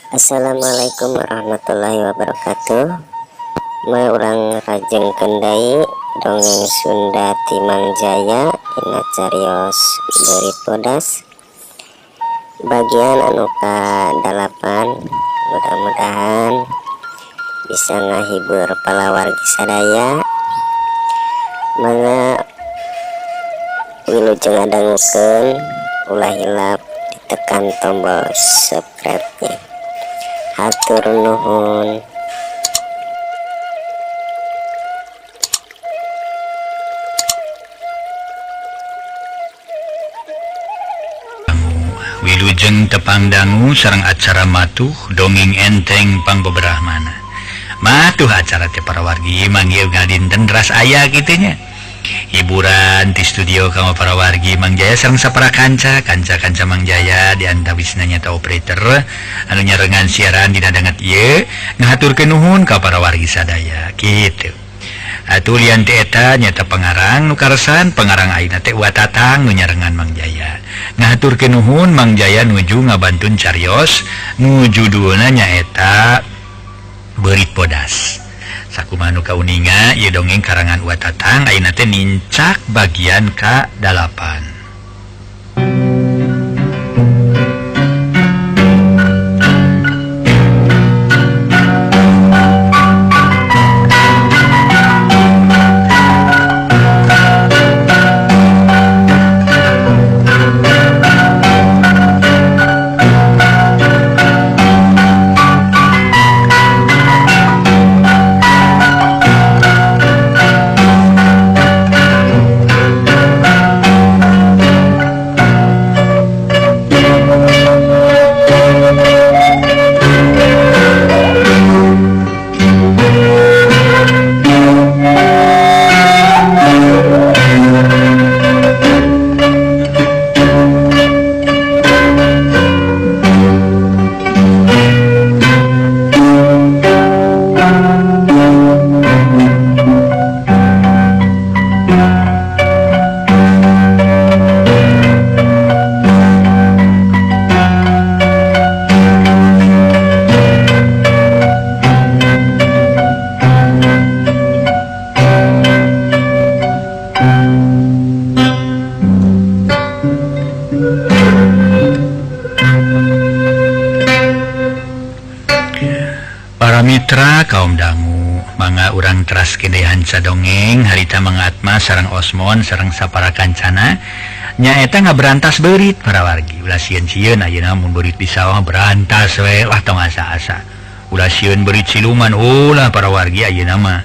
Assalamualaikum warahmatullahi wabarakatuh. Ma urang rajengkeun deui dongeng Sunda ti Mang Jaya dina carios Beurit Bodas bagian anu ka-8. Mudah-mudahan bisa ngahibur palawargi sadaya. Mangga wilujeng ngadangukeun, ulah hilap ditekan tombol subscribe-nya. Hatur nuhun. Wilujeng tepang dangu sareng acara matuh dongeng enteng pangbeberahmana. Matuh acara teh para wargi manggil ngadinten ras aya kitu nya. Hiburan di studio kanggo para wargi Mang Jaya sareng sapara kanca, kanca-kanca Mang Jaya di antawisna nyaeta operator anu nyarengan siaran dina danget ieu ngahaturkeun nuhun ka para wargi sadaya kitu. Atuh lian teh eta nyaeta pengarang nu karesan pengarang ayeuna teh Wa Tatang nu nyarengan Mang Jaya. Ngahaturkeun nuhun Mang Jaya nuju ngabantun carios nu judulna nyaeta Beurit Bodas. Sakumaha nu kauninga ieu dongeng karangan Wa Tatang ayeuna teh nincak bagian ka-8. Para mitra kaum dangu, mangga urang teras kedehan sadongeng harita Mangatma sareng Osmon sareng sapara kancana nyaeta ngaberantas beurit para wargi. Ulah sieun-sieun ayeuna mun beurit di sawah berantas we lah tong asa-asa. Ulah sieun beurit siluman ulah para wargi ayeuna mah.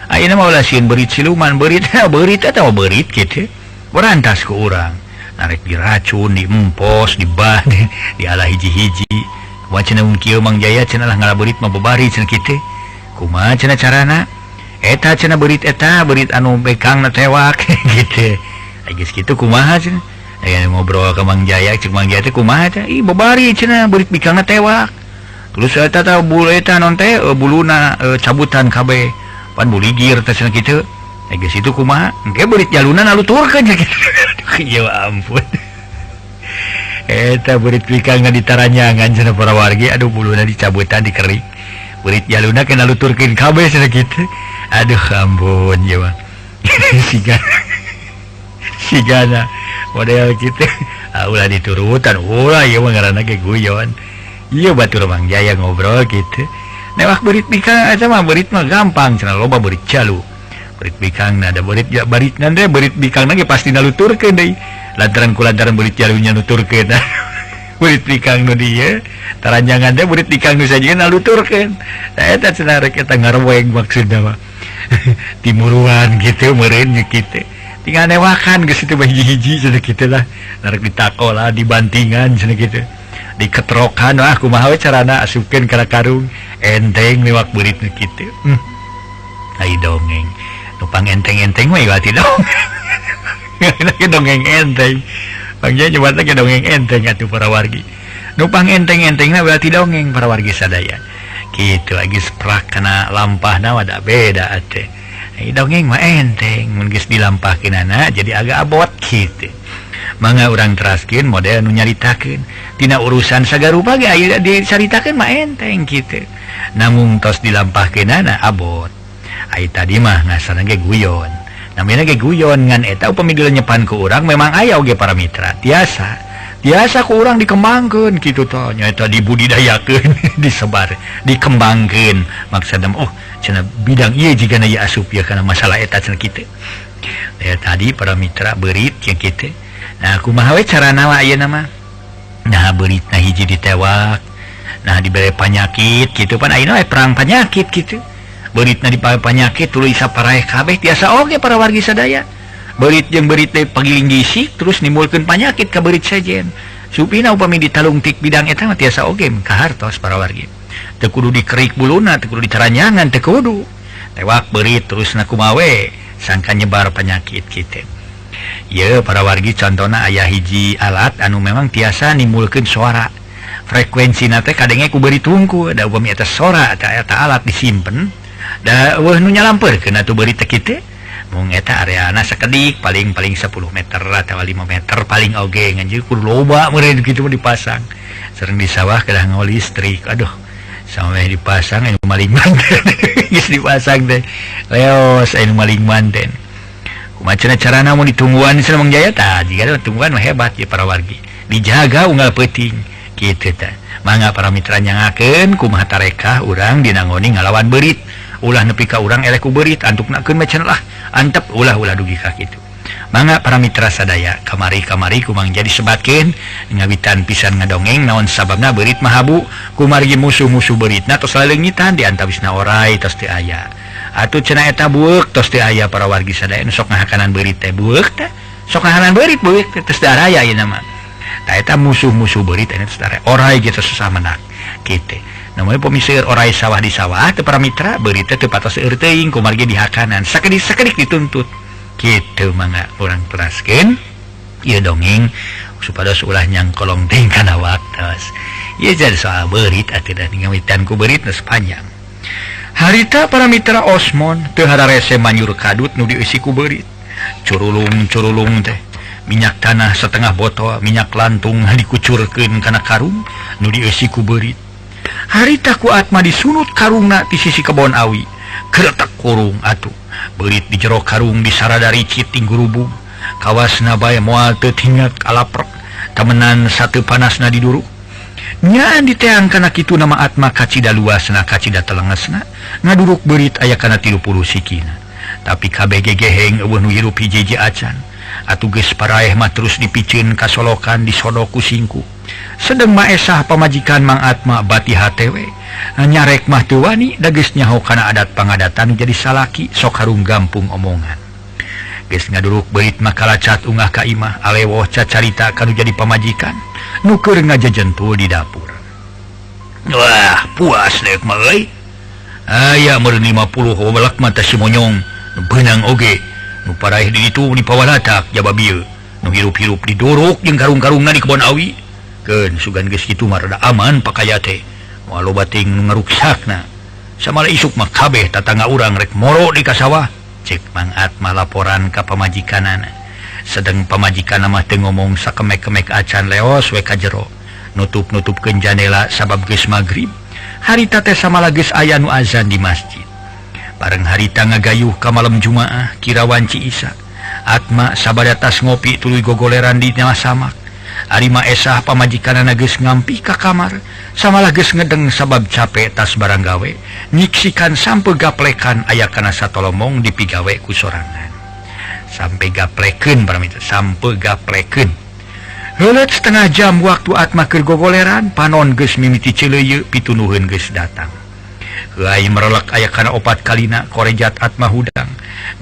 Ayeuna mah ulah sieun beurit siluman, beurit beurit eta mah beurit kitu. Berantas ku urang. Narek diracun, diempos, dibah, dialah hiji-hiji. Kumaha cenah mun kieu Mang Jaya cenah lah ngalaberit mah babari cenah kitu. Kumaha cenah carana? Eta cenah beurit eta beurit anu bekangna tewak gitu. Ai geus kitu kumaha cenah? Aya ngobrol ka Mang Jaya, ceuk Mang Jaya teh kumaha teh? Ih babari cenah beurit bikangna tewak. Terus eta teh bulu eta naon teh buluna cabutan kabeh. Pan buligir teh cenah kitu. Ai geus kitu kumaha? Engke beurit jaluna naluturkeun cenah kitu. Ya ampun. Eta beurit bikangna ditaranyangan cenah para wargi, aduh buluna dicabutan dikerik. Beurit jaluna kena luturkeun kabeh cenah kitu. Aduh ampun ieu mah. Sigana model kitu. Ah ulah diturutan, ulah ieu mah ngaranna ge guyon. Ieu batur Mang Jaya ngobrol kitu. Newak beurit bikang eta mah beurit mah gampang cenah loba beurit jalu. Beurit bikangna da beurit ya baritna teh beurit bikangna ge pasti naluturkeun deui. Lantaran ku lantaran beurit jalunya nuturkeun. Beurit bikang nu dieu taranjangan teh beurit bikang nu sajieun naluturkeun. Tah eta cenah rek eta ngarweng maksudna mah. Timuruan gitu meureun nya kitu. Tinggal newakan geus itu hiji-hiji cenah kitu lah. Narek ditakola dibantingan cenah kitu. Diketrokan wah kumaha we carana asupkeun kana karung enteng newak beurit nu kitu. Ai dongeng. Nu pang enteng-enteng mah ieu ati dongeng. Dongeng enteng. Mang Jaya nyebatna ge dongeng enteng atuh para wargi. Nu pang enteng-entengna berarti dongeng para wargi sadaya. Kitu lagi sprak kana lampahna mah da beda atuh. Ai dongeng mah enteng mun geus dilampahkeunana jadi agak abot kitu. Mangga urang teraskeun model nu nyaritakeun tina urusan sagarupa ge aya dicaritakeun mah enteng kitu. Namung tos dilampahkeunana abot. Ai tadi mah ngasana ge guyon. Namina ge guyon ngan eta upami dilenyepan ku urang memang aya oge para mitra. Tiasa biasa ku urang dikembangkeun kitu tah nyaeta dibudidayakeun disebar dikembangkeun maksudna oh cenah bidang ieu jigana ieu asup ieu kana masalah eta cenah kitu. Ya tadi para mitra beurit jeung kitu. Nah kumaha we carana wa ayeuna mah? Nah beuritna hiji ditewak, nah dibere panyakit kitu pan ayeuna we perang panyakit kitu. Beuritna dipare panyakit tuluy saparaeh kabeh tiasa oge para wargi sadaya. Beurit jeung beurit teh pagiling gisik terus nimbulkeun panyakit ka beurit sejen. Supina upami ditalungtik bidang eta mah tiasa oge kahartos para wargi. Teu kudu dikerik buluna, teu kudu dicaranyangan, teu kudu. Tewak beurit terus na kumaha we sangka nyebar penyakit kitu. Ye para wargi contona aya hiji alat anu memang tiasa nimbulkeun suara. Frekuensina teh kadenge ku beurit tungku, da upami eta sora eta alat disimpen, da eueuh nu nyalampeurkeun atuh beurit teh kitu. Mung eta areana sakedik paling-paling 10 meter atau 5 meter paling oge ngan kudu loba meureun kitu mah dipasang. Sareng di sawah kedah ngawal listrik. Aduh, sampe dipasang anu maling manten. Geus dipasang teh. Leos anu maling manten. Kumaha cenah carana mun ditungguan cenah Mang Jaya tah jiga tungguan mah hebat ye para wargi. Dijaga unggal peuting kitu tah. Mangga para mitra nyangakeun kumaha tarekah urang dinangoni ngalawan beurit. Ulah nepi ka urang eleh ku beurit antuknakeun mah cenah lah antep ulah-ulah dugi ka kitu. Mangga para mitra sadaya kamari-kamari ku Mang Jaya disebatkeun ngawitan pisan ngadongeng naon sababna beurit mah habu kumargi musuh-musuh beuritna tos laleungitan di antawisna orai tos teu aya. Atuh cenah eta bueuk tos teu aya para wargi sadaya nu sok ngahakanan beurit teh bueuk teh sok ngahakanan beurit bueuk teh tos teu araya ayeuna mah. Tah eta musuh-musuh beurit eta tos teu araya orai ge tos susah menak kitu. Namanya pemisir orai sawah di sawah teu para mitra beurit teh teu patos seueur teuing kumargi dihakanan sakedik-sakedik dituntut kitu. Mangga urang teraskeun ieu dongeng supados ulah nyangkolong teuing kana waktos. Ieu jadi soal beurit atuh da ngawitan ku beurit nu sepanjang harita para mitra Osmon teu hararese manyur kadut nu dieusi ku beurit curulung-curulung teh minyak tanah setengah botol minyak lantung dikucurkeun kana karung nu dieusi ku beurit. Harita ku Atma disunut karungna di sisi kebon awi. Keretak kurung atuh. Beurit di jero karung disarada ricit ting gurubung. Kawasna bae moal teu tingak alaprek. Temenan satu panasna diduruk. Nyaan diteang kana kitu nama Atma kacida luasna kacida telengesna. Ngaduruk beurit aya kana 30 sikina. Tapi kabeh gegeheng eueuh nu hirup hiji-hiji acan. Atuh geus paraeh mah terus dipiceun ka solokan disodok ku singku. Sedeng maesah pamajikan Mang Atma bati HTW nyarek mah teu wani da geus nyaho kana adat pangadatan jadi salaki sok harung gampung omongan. Geus ngaduruk beurit mah kalacat ungah ka imah alewoh cacarita kanu jadi pamajikan nu keur ngajejentul di dapur. Wah, puas deuk mah euy. Aya meureun 50 hobelak mah teh si monyong nu beunang oge nu paraeh di ditu dipawalatak jaba bieu nu hirup-hirup diduruk jeung karung-karungna di kebon awi. Keun sugan geus kitu mah rada aman pakaya teh. Moal loba teuing nu ngaruksakna. Samala isuk mah kabeh tatangga urang rek moro di ka sawah. Cek Mang Atma laporan ka pamajikanana. Sedeng pamajikanna mah teu ngomong sakemek-kemek acan leos we ka jero. Nutup-nutupkeun janela sabab geus magrib. Harita teh samala geus aya nu azan di masjid. Bareng harita ngagayuh ka malam Jumaah kira wanci Isa. Atma sabada tas ngopi tuluy gogoleran di samak. Ari Maesah pamajikanana geus ngampi ka kamar samalah geus ngedeng sabab capek tas barang gawe nyiksikan sampe gaplekan aya kana satolomong dipigawe ku sorangan sampe gaplekeun para mitra sampe gaplekeun heuleut setengah jam waktu Atma keur gogoleran panon geus mimiti ceuleuyeu pitunuheun geus datang. Heuay merelek aya kana opat kalina korejat Atma hudang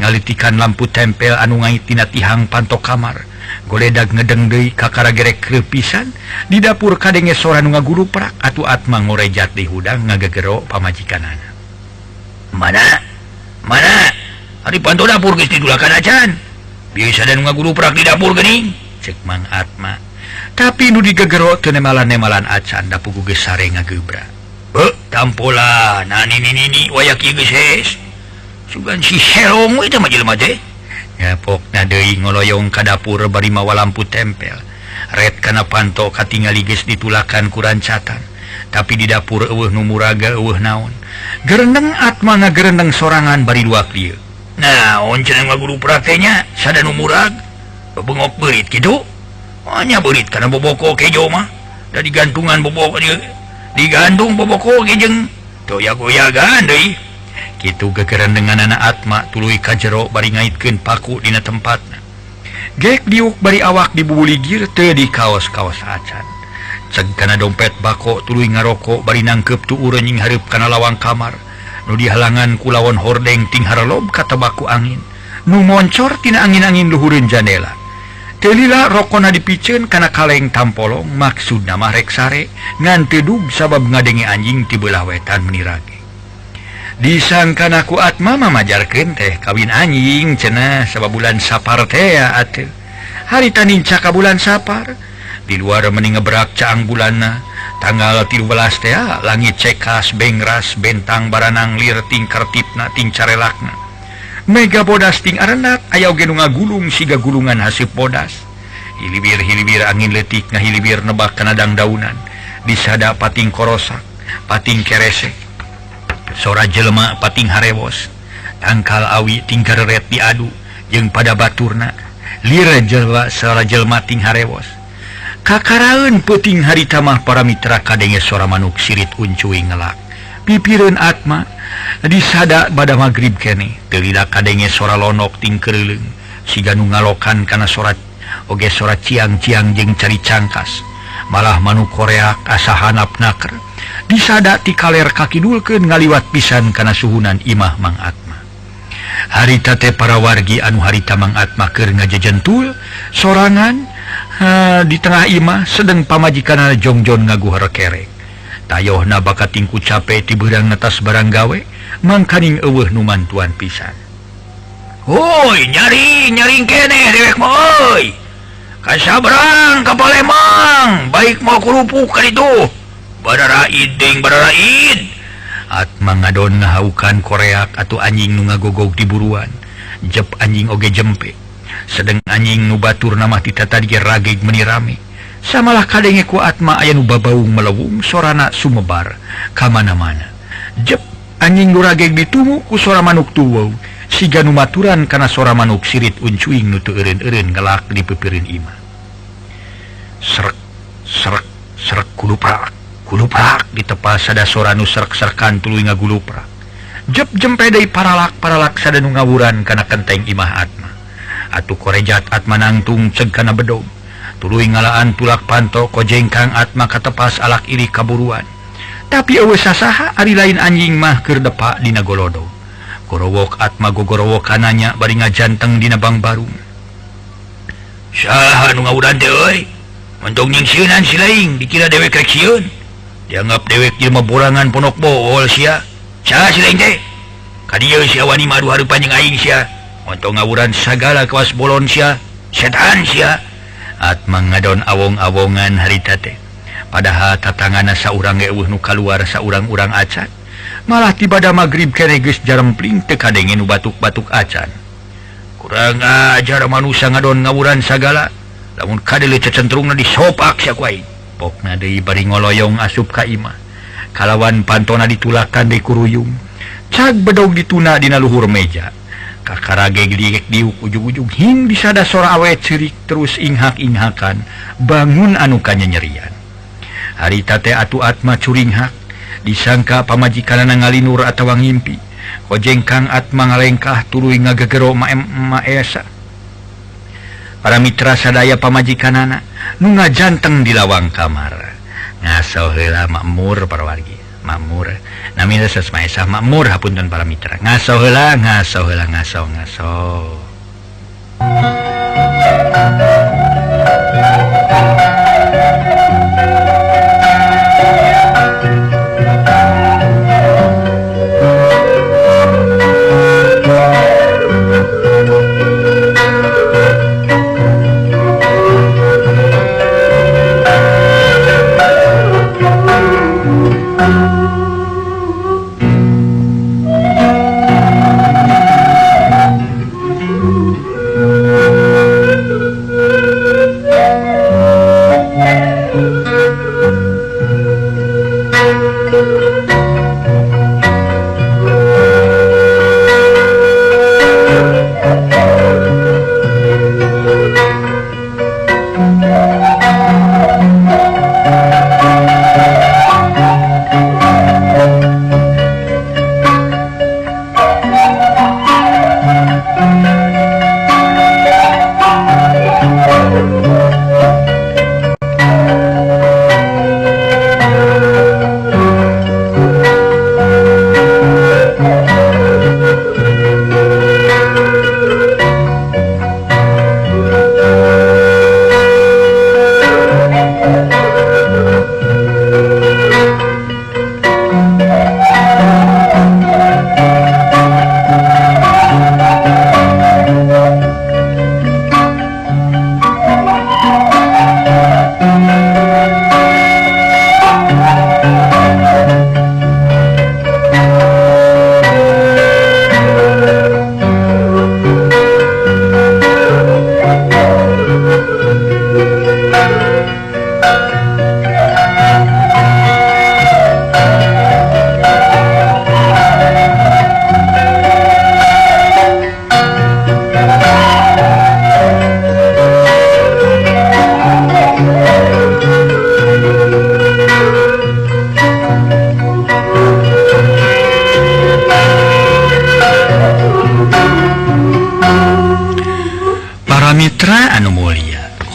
ngalitikan lampu tempel anu ngait tina tihang pantok kamar. Goledag ngedeng deui kakara gerek pisan di dapur kadenge sora nu ngaguruprak atuh Atma ngorejat di hudang ngagegero pamajikanana. Mana? Mana? Ari panto dapur geus didulakan acan. Biasa dan ngaguruprak di dapur geuning. Cek Mang Atma. Tapi nu digegero teu nemalan-nemalan acan da pugu geus sare ngagebra. Beuh, tampola nani nini nini wayak ieu geus hees. Sugan si Serong we teh mah jelema teh. Pokna deui ngoloyong ka dapur bari mawa lampu tempel. Ret kana panto katingali geus ditulakan ku rancatan. Tapi di dapur eueuh nu muraga eueuh naon. Gerendeng Atma ngagerendeng sorangan bari luak dieu. Naon cenah mah guru prakteknya sada nu murag. Bengok beurit kitu. Oh nya beurit kana boboko kejo mah. Da digantungan boboko dieu. Digantung boboko ge jeung toya-goyagan deui. Kitu gegerendenganana Atma tuluy ka jero bari ngaitkeun paku dina tempatna. Gek diuk bari awak dibubuligir teu di kaos-kaos acan. Ceg kana dompet bako tuluy ngaroko bari nangkeup tuur nying hareup kana lawang kamar. Nu dihalangan ku lawon hordeng ting haralob katebaku angin. Nu moncor tina angin-angin luhureun jandela. Teu lila rokona dipiceun kana kaleng tampolong maksudna mah rek sare ngan teu dug sabab ngadenge anjing ti beulah wetan menirage. Disangkana ku Atma mamajarkeun teh kawin anjing cenah sabab bulan Sapar teh atuh. Harita nincak ka bulan Sapar. Di luar meni ngebrak caang bulanna. Tanggal 13 teh langit cekas bengras bentang baranang lir ting kertipna ting carelakna. Mega bodas ting arenat aya oge nu ngagulung siga gulungan haseup bodas. Hilibir-hilibir angin leutik ngahilibir nebak kana dangdaunan. Disada pating korosak, pating keresek. Sora jelema pating harewos, tangkal awi tingkar ret diadu jeung pada baturna lira jelema sora jelema ting harewos. Kakaraeun peuting harita mah para mitra kadenge sora manuk sirit uncuing ngelak. Pipireun Atma disada bada magrib keneh teu lila kadenge sora lonok ting keureuleung siga nu ngalokan kana sora oge sora ciang-ciang jeung cari cangkas. Malah manuk koreak asa hanap naker. Disada ti kaler kakidulkeun ngaliwat pisan kana suhunan imah Mang Atma. Harita teh para wargi anu harita Mang Atma keur ngajejentul sorangan di tengah imah sedeng pamajikanna jongjon ngaguhar kerek. Tayohna bakating ku cape ti beurang netas barang gawe mangkaning eueuh nu mantuan pisan. Hoi nyari nyaring keneh dewek mah euy. Ka sabrang ka Palembang baik mau kerupuk ka ditu. Badaraid ding badaraid. Atma ngadon ngahaukan koreak atau anjing nu ngagogog di buruan. Jep anjing oge jempe. Sedeng anjing nu batur nama ti tatadi rageg meni rame. Samalah kadenge ku Atma aya nu babaung melewung sorana sumebar ka mana-mana. Jep anjing nu rageg ditumu ku sora manuk tuweu. Siga nu maturan kana sora manuk sirit uncuing nu teu eureun-eureun ngelak di pipireun imah. Serek serek serek kuluprak. Guluprak ditepas sada sora nu serek-serekan tuluy ngaguluprak. Jep jempe deui paralak-paralak sada nu ngawuran kana kenteng imah Atma. Atuh korejat Atma nangtung ceg kana bedog. Tuluy ngalaan tulak panto kojengkang Atma katepas alak iri kaburuan. Tapi eueuh sasaha ari lain anjing mah keur depak dina golodog. Gorowok Atma gogorowokananya bari ngajanteng dina bangbarung. Saha nu ngawuran teh euy? Mentong nyingsieunan si laing dikira dewek rek sieun. Dianggap dewek jelema borangan ponok bohol sia. Saha si laing teh? Ka dieu sia wani madu hareupan jeung aing sia. Montong ngawuran sagala kawas bolon sia. Setan sia. Atma ngadon awong-awongan harita teh. Padahal tatangana saurang ge eueuh nu kaluar saurang-urang acan. Malah tibada magrib keneh geus jarempling teu kadenge nu batuk-batuk acan. Kurang ajar manusia ngadon ngawuran sagala. Lamun kadeuleu cecentrungna disopak sia ku aing. Pokna deui bari ngoloyong asup ka imah. Kalawan pantona ditulakan deui kuruyung. Cag bedog dituna dina luhur meja. Kakarage diek diuk ujug-ujug hing disada sora awet ceurik terus inghak-inghakan bangun anu kanyanyerian. Harita teh atuh Atma curinghak disangka pamajikanana ngalinur atawa ngimpi. Kojengkang Atma ngalengkah tuluy ngagegero maesa. Para mitra sadaya pamajikanana nu ngajanteng di lawang kamar. Ngaso heula makmur para wargi. Makmur. Namina sas maesa makmur hapunten para mitra. Ngaso heula, ngaso heula, ngaso ngaso.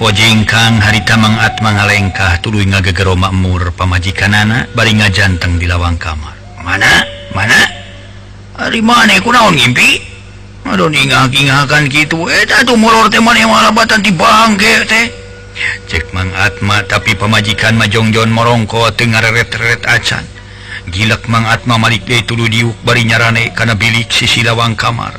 Kojengkang harita Mang Atma ngalengkah tuluy ngagegero makmur pamajikanana bari ngajanteng di lawang kamar. Mana? Mana? Ari maneh kunaon ngimpi? Aduh ningak-ingakan kitu eta tuh molor teh maneh malabatan ti bangke teh. Cek Mang Atma tapi pamajikan mah jongjon morongko teu ngareret-reret acan. Gilek Mang Atma malik deui tuluy diuk bari nyarane kana bilik sisi lawang kamar.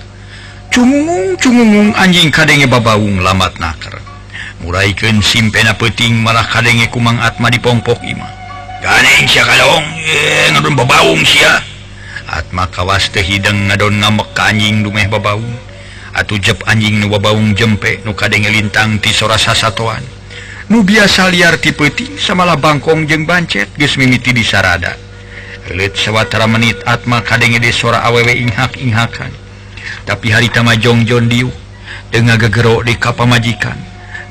Cungungung cungungung anjing kadenge babaung lamat naker. Muraikeun simpena peuting malah kadenge ku Mang Atma dipongpok imah. Ganeng sia kalong, ngadon babaung sia. Atma kawas teu hideng ngadon ngamek ka anjing dumeh babaung. Atuh jep anjing nu babaung jempe nu kadenge lintang ti sora sasatoan. Nu biasa liar ti peuting samalah bangkong jeung bancet geus mimiti disarada. Leuleut sawatara menit Atma kadenge deui sora awewe inghak-inghakan. Tapi harita mah jongjon diuk teu ngagegero deui ka pamajikan.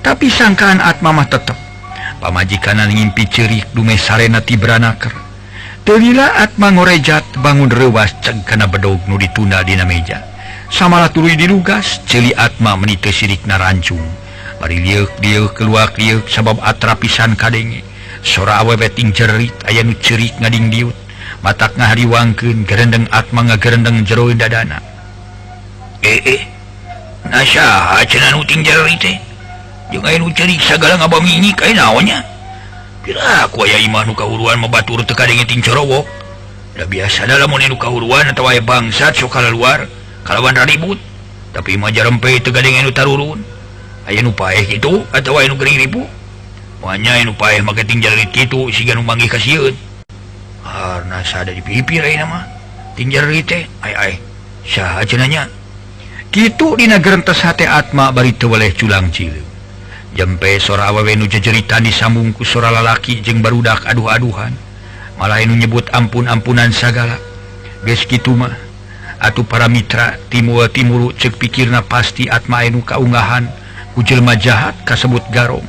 Tapi sangkaan Atma mah tetep pamajikanan ngimpi ceurik dumeh sarena tibranaker. Teu lila Atma ngorejat bangun reuwas ceg kana bedog nu ditunda dina meja. Samalah tuluy dilugas ceuli Atma meuni teu sirikna rancung. Bari lieuk-lieuk keluak lieuk sabab atra pisan kadenge. Sora awewe ting jerit aya nu ceurik ngadingdiut. Matak ngahariwangkeun gerendeng Atma ngagerendeng jero dadana. Nah saha cenah nu ting jerit teh? Jeung aya nu ceurik sagala ngabaminyik aya naon nya? Piraku aya imah nu kahuruan mah batur teu kadenge ting corowok. Da biasana lamun nu kahuruan atawa aya bangsat sok kaluar kalawan raribut. Tapi imah jarempe teu kadenge nu tarurun. Aya nu paeh kitu atawa aya nu gering ribu. Moanya aya nu paeh make ting jerit kitu siga nu manggih kasieun. Harna sada di pipir ayeuna mah. Ting jerit teh ai ai saha cenah nya? Kitu dina gerentes hate Atma bari teu weleh culang cileung. Jempe sora awewe nu jejeritan disambung ku sora lalaki jeung barudak aduh-aduhan. Malah nu nyebut ampun-ampunan sagala. Geus kitu mah atuh para mitra timul timuru ceuk pikirna pasti Atma anu kaunggahan ku jelema jahat kasebut garong.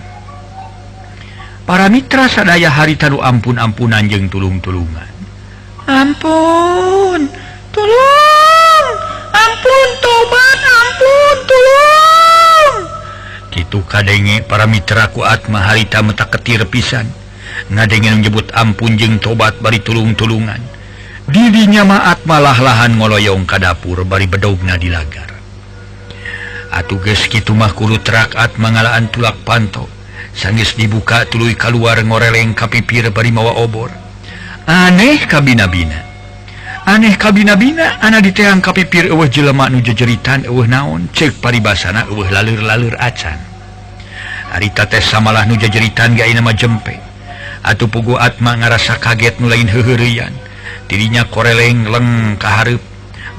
Para mitra sadaya harita nu ampun-ampunan jeung tulung-tulungan. Ampun, tulung, ampun tobat, ampun, tulung. Kitu kadenge para mitra ku Atma harita meta ketir pisan. Ngadenge nu nyebut ampun jeung tobat bari tulung-tulungan. Didinya mah Atma lah-lahan ngoloyong ka dapur bari bedogna dilagar. Atuh geus kitu mah kulutrak Atma ngalaan tulak panto. Sanggeus dibuka tuluy kaluar ngoreleng ka pipir bari mawa obor. Aneh kabina-bina. Aneh kabina-bina ana diteang ka pipir eueuh jelema nu jejeritan eueuh naon ceuk paribasana eueuh laleur-laleur acan. Harita teh samalah nu jejeritan ge ayeuna mah jempe. Atuh puguh Atma ngarasa kaget nu lain heuheureyan. Dirinya koreleng leng ka hareup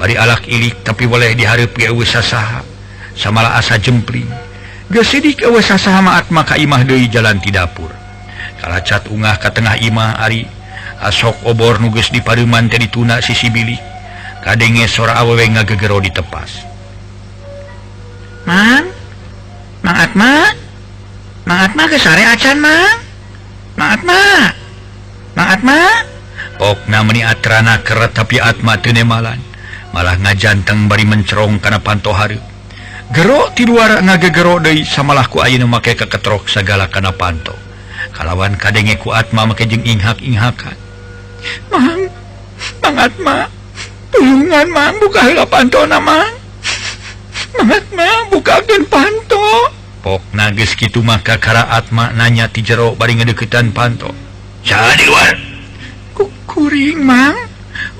bari alak ilik tapi boleh dihareup ge eueuh sasaha. Samalah asa jempling. Geus sidik eueuh sasaha mah Atma ka imah deui jalan ti dapur. Kalacat ungah ka tengah imah ari asok obor nu geus dipareuman teh dituna sisi bilik. Kadenge sora awewe ngagegero ditepas. Mang, Mang Atma, Mang Atma geus sare acan Mang. Mang Atma, Mang Atma. Pokna meuni atrana keret tapi Atma teu nemalan. Malah ngajanteng bari mencerong kana panto hareup. Gero ti luar ngagegero deui samalah ku ayeuna make kaketrok sagala kana panto. Kalawan kadenge ku Atma make jeung inghak-inghakan. Mang, Mang Atma, tulungan Mang buka heula pantona Mang. Mang Atma bukakeun panto. Pokna geus kitu mah kakara Atma nanya ti jero bari ngedeuketan panto. Saha di luar? Kuring Mang.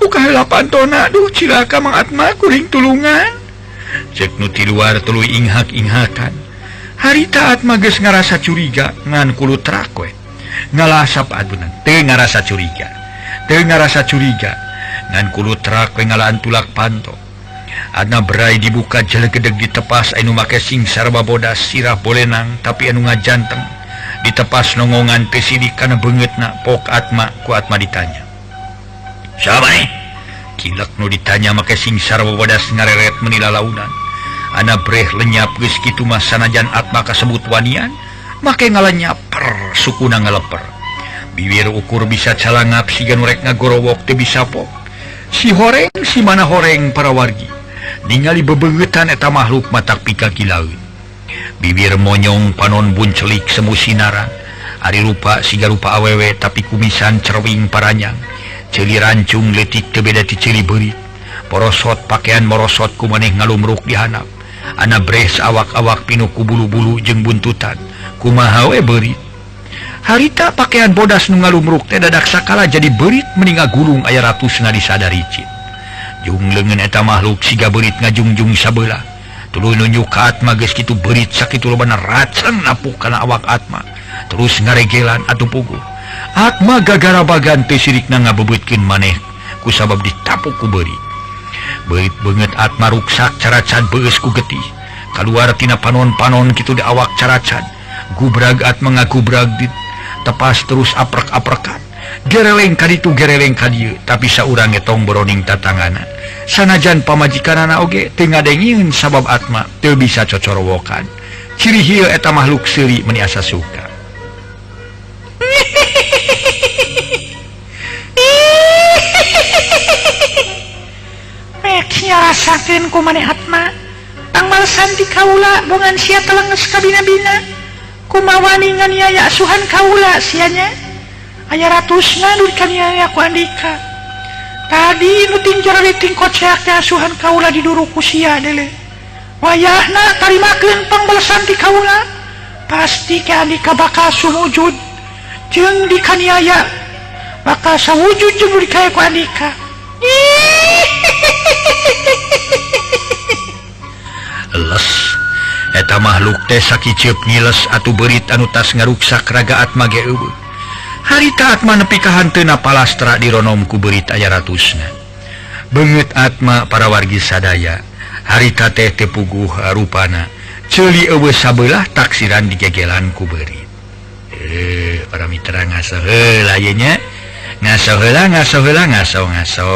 Buka heula pantona, duh cilaka Mang Atma kuring tulungan. Cek nu ti luar tuluy inghak-inghakan. Harita Atma geus ngarasa curiga ngan kulutrak we. Ngalasap adunan teu ngarasa curiga. Teu ngarasa curiga ngan kulutrak we ngalaan tulak panto. Adna berai dibuka jelegedeg ditepas anu make singsar babodas sirah bolenang tapi anu ngajanteng. Ditepas nongongan teu sidik kana beungeutna pok Atma ku Atma ditanya. Saha maneh? Kilek nu ditanya make singsar babodas ngareret meuni lalaunan. Ana breh lenyap geus kitu mah sanajan Atma kasebut wanian make ngalenyap per sukuna ngaleper. Bibir ukur bisa calangap siga nu rek ngagorowok teu bisa pok. Si horeng si mana horeng para wargi. Ningali bebeungetan eta makhluk matak pikakilaeun. Bibir monyong panon buncelik semu sinaran. Ari rupa siga rupa awewe tapi kumisan cerwing paranyang. Ceuli rancung leutik teu beda ti ceuli beurit. Porosot pakaian morosot ku maneh ngalumruk di handap. Ana bres awak-awak pinuh ku bulu-bulu jeung buntutan. Kumaha we beurit. Harita pakaian bodas nu ngalumruk teh dadak sakala jadi beurit meni ngagulung aya ratusna disadaricit. Jung leungeun eta makhluk siga beurit ngajungjung sabelah. Tuluy nunjuk ka Atma geus kitu beurit sakitu lobana racen napuk kana awak Atma. Terus ngaregelan atuh puguh. Atma gagarabagan teu sirikna ngabebeutkeun maneh kusabab ditapuk ku beurit. Beurit beungeut Atma ruksak caracan beus ku getih. Kaluar tina panon-panon kitu di awak caracan. Gubrag Atma ngagubrag di tepas terus aprek-aprekan. Gereleng ka ditu gereleng ka dieu tapi saurang ge tong boroning tatangana. Sanajan pamajikanana oge teu ngadengieun sabab Atma teu bisa cocorowokan. Ciri hieu eta makhluk seuri meuni asa suka. Mek nyarasakeun ku maneh Atma. Pangmalesan ti kaula bongan sia telenges ka bina-bina. Kumaha wani nganiaya asuhan kaula sia nya? Aya ratusna nu dikaniaya ku Andika. Tadi nu ting jero ting koceak teh asuhan kaula diduru ku sia deuleu. Wayahna tarimakeun pangbalesan ti kaula. Pasti ke Andika bakal sumujud jeung dikaniaya. Bakal sawujud jeung nu dikaya ku Andika. Les eta makhluk teh sakiceup ngiles atuh beurit anu tas ngaruksak raga Atma ge eueuh. Harita Atma nepi ka hanteuna palastra dironom ku beurit aya ratusna. Beungeut Atma para wargi sadaya, harita teh teu puguh rupana. Ceuli eueuh sabelah taksiran digegelan ku beurit. Para mitra ngaso heula ieu nya. Ngaso heula ngaso heula ngaso ngaso.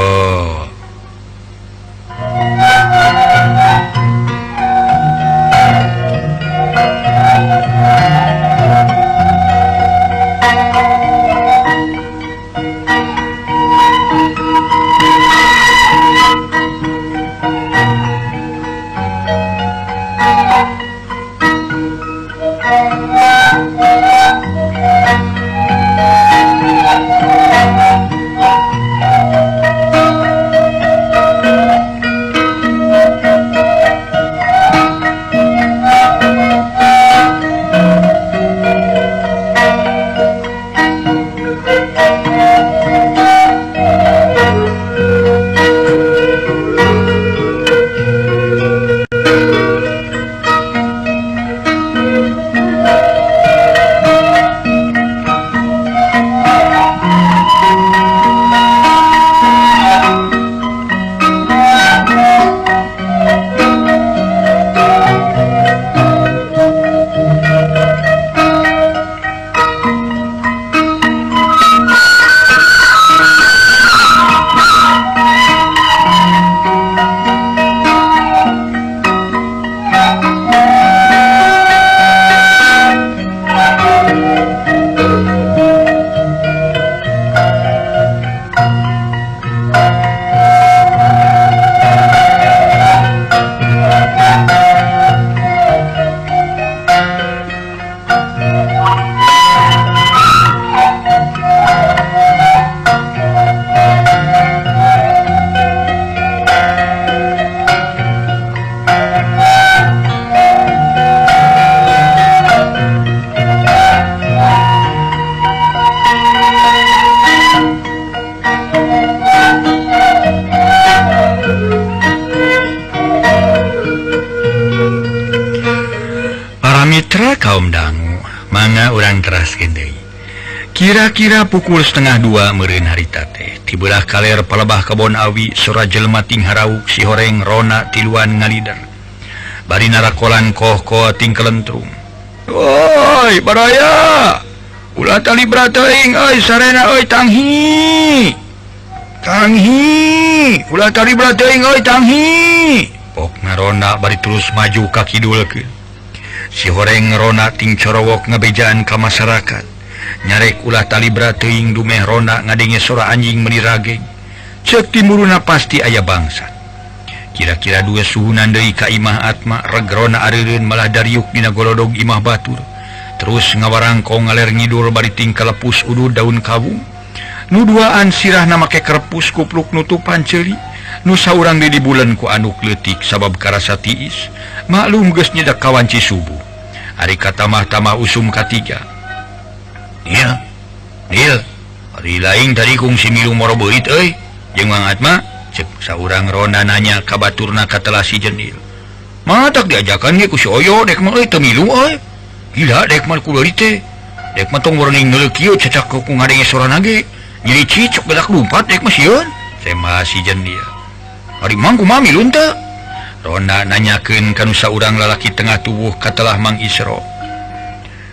Mitra kaum dangu mangga urang teraskeun deui. Kira-kira pukul 1:30 meureun harita teh tibelah kaler palebah kebon awi sora jelema ting harauk si horeng rona tiluan ngalider. Bari narakolan koh-koh ting kelentrung. Oi baraya ulah tali teuing euy sarena euy tanghi. Tanghi ulah tali teuing euy tanghi. Pok ngarona bari terus maju ka kidulkeun. Si horeng rona ting corowok ngabejaan ka masyarakat. Nyarek ulah talibra teuing dumeh rona ngadenge sora anjing meuni rageng. Ceuk timuruna pasti aya bangsat. Kira-kira dua suhunan deui ka Imah Atma regrona areureun malah dariuk dina golodog imah batur. Terus ngawarangkong ngaler ngidul bari tingkah lepus udud daun kawung. Nu duaan sirahna make kerpus kupluk nutupan ceuli. Nu saurang deui dibulen ku anduk leutik sabab karasa tiis. Maklum geus nyedak kawanci subuh. Ari katamah-tamah usum katiga. Iya. Nil, ari laing tadi kungsi milu moro beurit euy. Jeung Mang Atma cek saurang ronda nanya ka baturna katelah si Jendil. Matak diajakan ge ku si Oyo dek mah euy teu milu euy. Gila dek mah ku beurit teh. Dek mah tong warning neuleuh kieu cecak ku ngadenge sorana ge. Nyeri cicok gedak lumpat dek mah sieun. Sema si Jendil. Ari mang kumaha milu teu? Ronda nanyakeun ka nu saurang lalaki tengah tubuh katelah Mang Isro.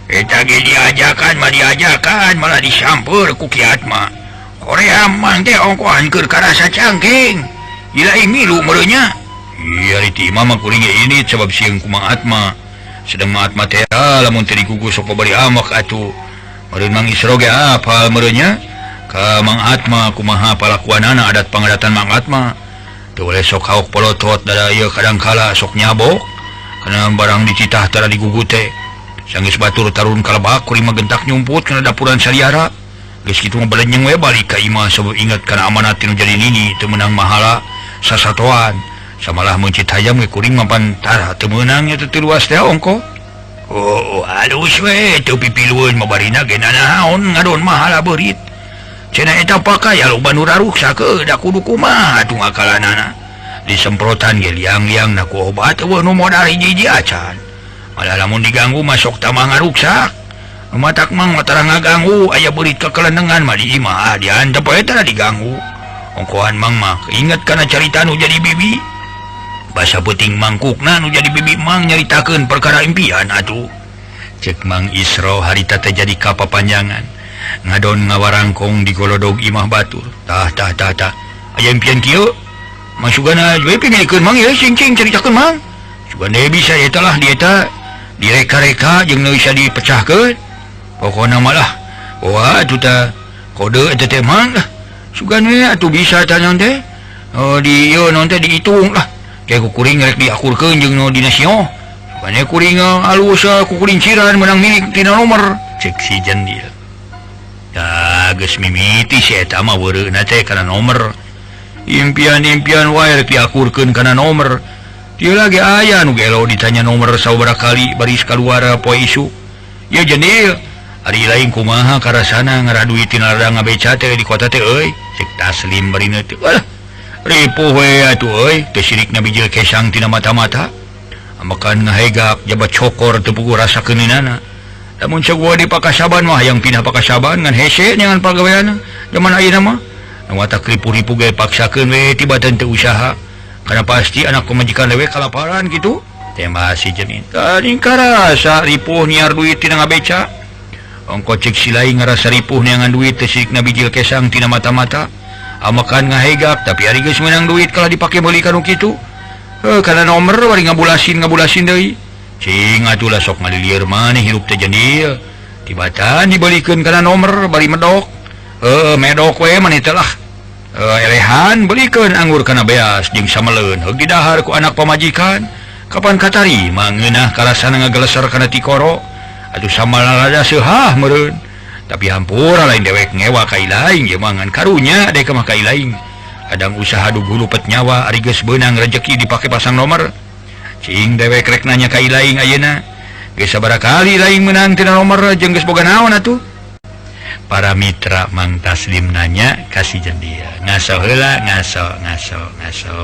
Eta ge diajakan mah diajakan malah disamper ku Ki Atma. Korea mang teh ongkohan keur karasa cangking. Gila milu meureunnya. Iya ari ti imah mah kuring ge ini sabab sieun ku Mang Atma. Sedang Mang Atma teh lamun teu digugu sok bari amok atuh. Meureun Mang Isro ge apal meureunnya ka Mang Atma kumaha palakuanana adat pangadatan Mang Atma. Teu boleh sok haok polotot dada ieu kadangkala sok nyabok kana barang dicitah tara digugu teh. Sanggeus batur tarun kalebak kuring mah gentak nyumput kana dapuran saliara. Geus kitu mah balenyeng we balik ka imah sabab ingat kana amanat nu jadi nini teu meunang mahala sasatoan. Samalah meuncit hayam ge kuring mah pan tara teu meunang nya teu luas teh ongko. Oh, halus we teu pipilueun mah barina ge nanaon ngadon mahala beurit. Cenah eta pakai loba nu raruksa ke da kudu kumaha atuh ngakalanana. Disemprotan ge liang-liang na ku obat eueuh nu modal hiji-hiji acan. Malah lamun diganggu mah sok tambah ngaruksak. Nu matak mang mah tara ngaganggu aya beurit kekelenengan mah di imah diantep we tara diganggu. Ongkohan mang mah inget kana carita nu jadi bibi. Basa peuting mangkukna nu jadi bibi mang nyaritakeun perkara impian atuh. Cek Mang Isro harita teh jadi kapapanjangan. Ngadon ngawarangkong di golodog imah batur. Tah tah tah tah. Aya impian kieu. Mang sugana we pimilikeun mang ieu cing-cing caritakeun mang. Sugana bisa eta lah di eta direka-reka jeung nu bisa dipecahkeun. Pokona mah lah. Wah atuh tah kode eta teh mang lah. Sugana atuh bisa tah naon teh. Oh di ieu naon teh dihitung lah. Kayak kukuring rek diakurkeun jeung nu dina sio. Sugana kuring alus kukulinciran menang milik tina nomor. Cek si Jendil. Tah geus mimiti si eta mah weureuna teh kana nomor. Impian-impian wae rek diakurkeun kana nomor. Dieu lagi aya nu gelo ditanya nomor sabaraha kali baris kaluar poe isuk. Ya Jendil, ari lain kumaha karasana ngaraduit tina ladang ngabeca teh di kota teh euy. Cek Taslim barina teh. Alah, ripuh we atuh euy, teu sirikna bijil kesang tina mata-mata. Amakan ngahegak jabat cokor teu puguh rasa keuneunana. Lamun cek gua di pakasaban mah hayang pindah pakasaban ngan hese nyangan pagaweana. Zaman ayeuna mah nu watak ripuh-ripuh ge paksakeun we tibatan teu usaha. Karena pasti anak pemajikan lewe kalaparan gitu. Tema si Jenin. Tadi karasa ripuh niar duit tina ngabeca. Ongko cek si lain ngarasa ripuh neangan duit teu sirikna bijil kesang tina mata-mata. Amakan ngahegak tapi ari geus meunang duit kalah dipake meuli ka nu kitu. Heuh kana nomor bari ngabulasin-ngabulasin deui. Cing atuh lah sok ngalilieur maneh hirup teh Jendil. Tibatan dibelikeun kana nomor bari medok. Heuh medok we maneh teh lah. Elehan belikeun anggur kana beas jeung sameleun heug didahar ku anak pamajikan. Kapan katarima ngeunah karasana ngageleser kana tikoro. Atuh samalalada seuhah meureun. Tapi hampura lain dewek ngewa ka ilaing ieu mah ngan karunya dek mah ka ilaing. Kadang usaha dugulupet nyawa ari geus beunang rejeki dipake pasang nomor. Cing dewek rek nanya ka ilaing ayeuna. Geus sabaraha kali laing meunang tina nomor jeung geus boga naon atuh. Para mitra Mang Taslim nanya ka si Jendil. Ngaso heula ngaso ngaso ngaso.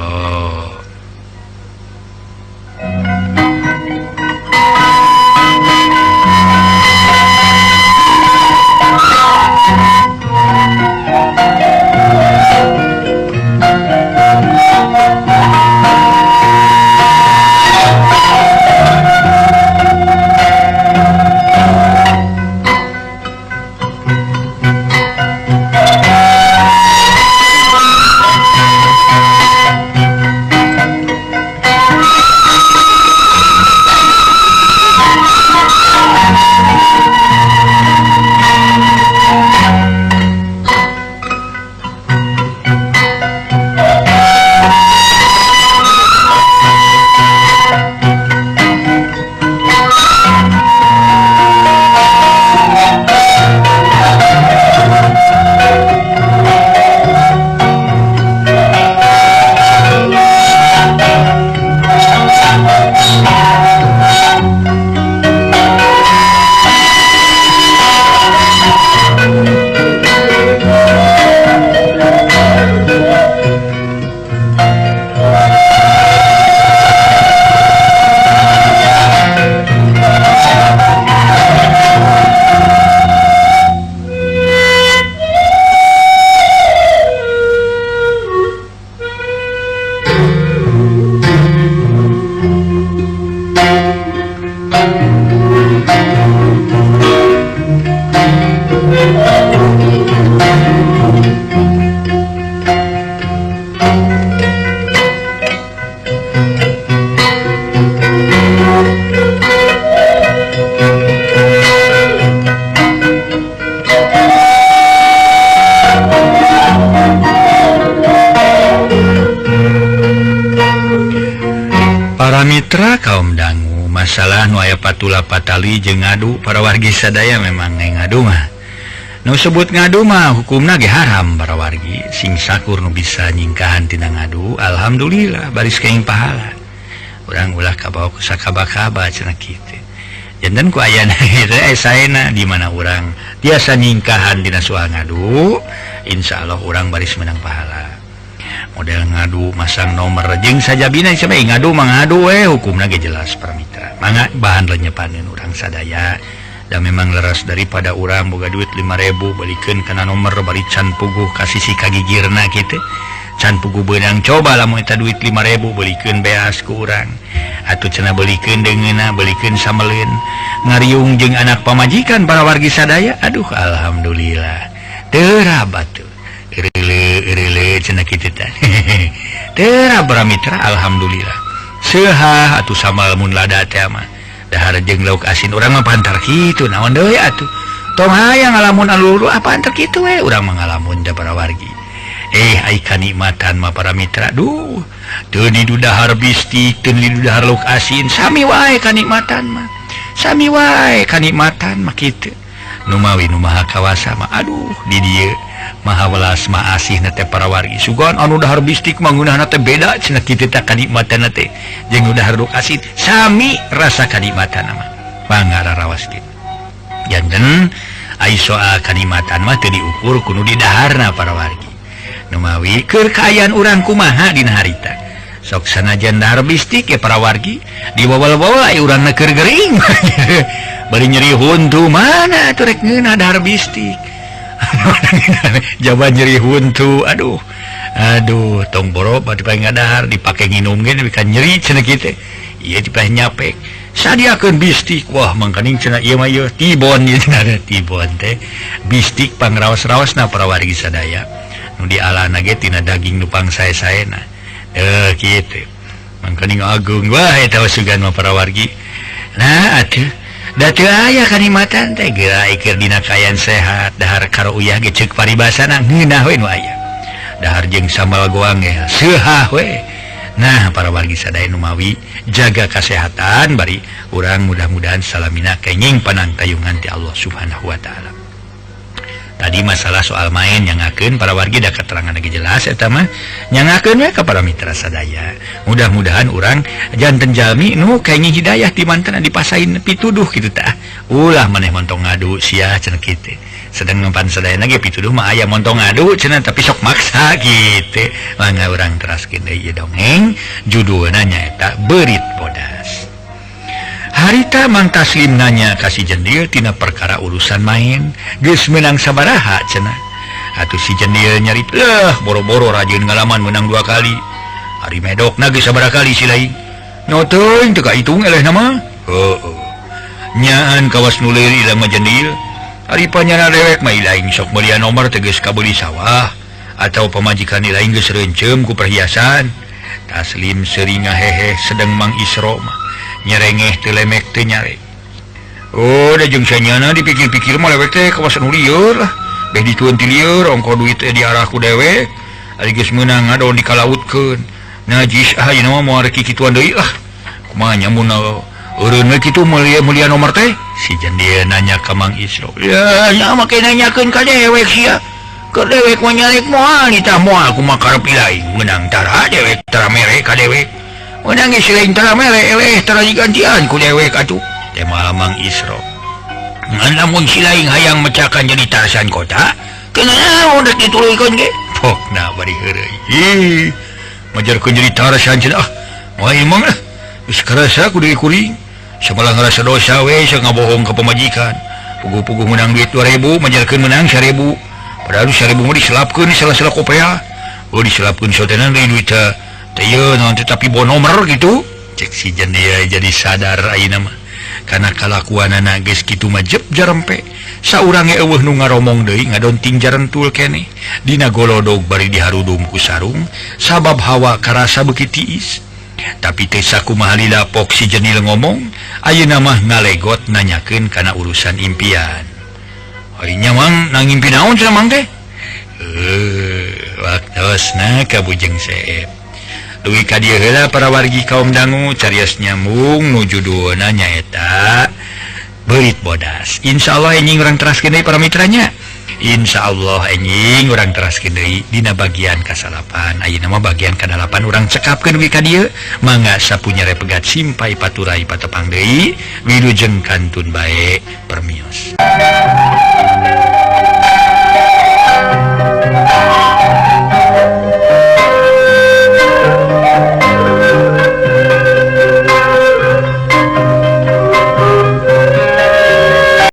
Masalah nu aya patula patali jeung ngadu para wargi sadaya memang ngadu mah. Nu sebut ngadu mah hukumna ge haram para wargi. Sing sakur nu bisa nyingkahan tina ngadu, alhamdulillah baris kenging pahala. Urang ulah kabawa ku sakaba-kaba cenah kitu. Janten ku ayana teh saena di mana urang tiasa nyingkahan dina soal ngadu, insyaallah urang baris menang pahala. Model ngadu masang nomor jeung sajabina sampe ngadu mah ngadu we hukumna ge jelas para mitra. Mangga bahan lenyepaneun urang sadaya. Da memang leres daripada urang boga duit 5.000 balikeun kana nomor bari can puguh ka sisi kagigirna kitu. Can puguh beunang coba lamun eta duit 5.000 belikeun beas ku urang. Atuh cenah belikeun deungeunna belikeun sameleun ngariung jeung anak pamajikan para wargi sadaya. Aduh alhamdulillah. Teu rabat tuh. Eureuleu cenah kitu teh. Teu para mitra alhamdulillah. Seuhah atuh sambal mun lada teh mah. Dahar jeung lauk asin urang mah pantar kitu naon deui atuh. Tong hayang ngalamun aluru apa antar kitu we urang mah ngalamun teh para wargi. Ai kanikmatan mah para mitra duh. Teu didahar bistik, teu didahar lauk asin, sami wae kanikmatan mah. Sami wae kanikmatan mah kitu. Numawi nu maha kawasa mah aduh di dieu maha welas maha asih na teh para wargi. Sugan anu dahar bistik mah ngeunahna teh beda cenah kitu teh kanikmatan teh jeung nu dahar lauk asin sami rasa kanikmatan mah. Pangararawas kitu. Janten ai soal kanikmatan mah teu diukur ku nu didaharna para wargi. Numawi keur kaayaan urang kumaha dina harita. Sok sanajan dahar bistik ya para wargi diwawal-wawal ai urangna keur gering. Bari nyeri huntu mana atuh rek ngeunah dahar bistik. Jaban nyeri huntu aduh. Aduh tong boro bari ngadahar dipake nginum ge nepi ka nyeri cenah kitu. Ieu dipake nyapek. Sadiakeun bistik wah mangkaning cenah ieu mah ieu tibon ieu cenah tibon teh. Bistik pangraos-raosna para wargi sadaya. Nu dialana ge tina daging nu pangsae-saena. Kitu. Mangkaning ageung wah eta sugan mah para wargi. Nah atuh da teu aya kanikmatan teh geura keur dina kaayaan sehat dahar karo uyah ge ceuk paribasana ngeunah we nu aya. Dahar jeung sambal goang ge seuhah we. Nah para wargi sadaya numawi jaga kesehatan bari urang mudah-mudahan salamina kenging panangtayungan ti Allah Subhanahu wa taala. Tadi masalah soal main nyangakeun para wargi da keterangan lagi jelas eta mah nyangakeun we ka para mitra sadaya. Mudah-mudahan urang janten jalmi nu kenging hidayah ti mantena dipasain pituduh kitu tah. Ulah maneh montong ngadu sia cenah kitu. Sedang ngempan sadayana ge pituduh mah aya montong ngadu cenah tapi sok maksa kitu. Mangga urang teraskeun deui ieu dongeng judulna nyaeta Beurit Bodas. Harita Mang Taslim nanya ka si Jendil tina perkara urusan main geus meunang sabaraha cenah. Atuh si Jendil nyarit leuh boro-boro rajin ngalaman menang 2 kali. Ari medokna geus sabaraha kali si lain. Nya teuing teu kahitung elehna mah. Heueuh. Nyaan kawas nu leueur ilang mah Jendil. Ari panyana dewek mah ilaing sok meulian nomor teh geus kabeuli sawah atau pamajikan ilaing geus reuncem ku perhiasan. Taslim seuring ngahehe sedeng Mang Isro mah. Nyerengeh teu lemek teu nyarek. Oh, da jeung sanyana dipikir-pikir mah lewek teh kawasan nu lieur lah. Beh ditueun ti lieur ongko duit teh diarah ku dewek. Ari geus meunang ngadon dikalautkeun. Najis ah ieu mah moal rek kikituan deui lah. Kumaha nya mun eureun we kitu mulia nomor teh? Si Jendil nanya ka Mang Isro. Ya, nya make nanyakeun ka dewek sia. Keur dewek mah nyarek moal nitah moal kumaha karep ilaing. Meunang tara dewek tara mere ka dewek. Menang geus lain tara mere eleh tara digantian ku dewek atuh. Teh Mang Isro. Ngan lamun si lain hayang mecakan jadi Tarsan kota, kena naon rek dituluykeun ge? Pokna bari heureuy. Ih, majarkeun jadi Tarsan cenah. Ah, moal imang lah. Geus karasa ku deui kuring. Samalah ngarasa dosa we sia ngabohong ka pamajikan. Puguh-puguh menang duit 2000, majarkeun menang 1000. Padahal 1000 mah diselapkeun di sela-sela kopea. Oh diselapkeun sotenan deui duit teh. Teh ieu naon teh tapi bo nomor gitu. Cek si Jendil jadi sadar ayeuna mah. Kana kalakuanana geus kitu mah jep jarempe. Saurang ge eueuh nu ngaromong deui ngadonting jarentul keneh. Dina golodog bari diharudum ku sarung sabab hawa karasa beuki tiis. Tapi teh sakumaha lila pok si Jendil ngomong, ayeuna mah ngalegot nanyakeun kana urusan impian. Ari nya mang nang ngimpi naon cenah mang teh? Waktosna ka Bujeng Seep. Dugi ka dieu heula para wargi kaum dangu carios nyambung nu judulna nyaeta Beurit Bodas. Insya Allah enjing urang teraskeun deui para mitranya. Insya Allah enjing urang teraskeun deui dina bagian kasalapan. Ayeuna mah bagian kadalapan urang cekapkeun dugi ka dieu. Mangga sapunyere pegat simpai paturai patepang deui wilujeng kantun bae permios.